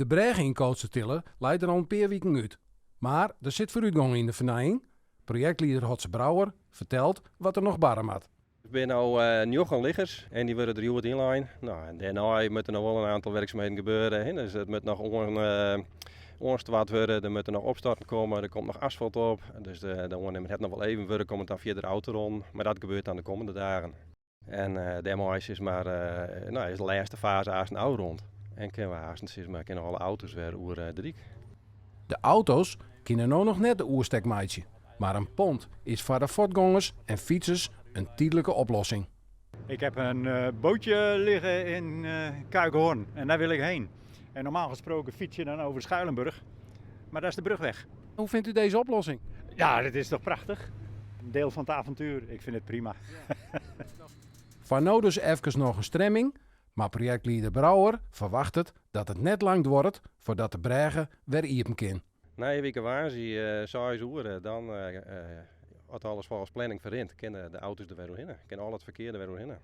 De brêge yn Koatstertille leit der al in pear wiken út. Mar der sit foarútgong yn de fernijing. Projektlieder Hotze Brouwer fertelt wat der noch barre moat. Der binne no njoggen liggers en dy wurde der hjoed ynlein. No, en dêrnei moatte noch wol in oantal wurksumheden gebeure. Hè. Dus it moat noch oanstoart wurde, der moatte noch opstorten komme, der komt noch asfalt op. Dus de oannimmer hat noch wol even wurk om it dan fierder ôf te ronnen. Mar dat gebeurt dan de kommende dagen. En dêrmei sis mar, no, is de lêste faze aansten ôfrûn. En kinne we aansten, sis mar, kinne alle auto's wer oer de dyk. De auto's kinne no noch net de oerstek meitsje, mar in pont is foar de fuotgongers en fytsers in tydlike oplossing. Ik heb een bootje liggen in Kuikhorn en daar wil ik heen. En normaal gesproken fiets je dan over Schuilenburg, maar daar is de brug weg. Hoe vindt u deze oplossing? Ja, dat is toch prachtig? Een deel van het avontuur. Ik vind het prima. Foar no dus efkes noch in stremming, mar projektlieder Brouwer ferwachtet dat it net lang duorret foardat de brêge wer iepen kin. Nije wike woansdei seis oere, dan, as alles folgens planning ferrint, kinne de auto's der wer oerhinne. Kin al it ferkear der wer oerhinne.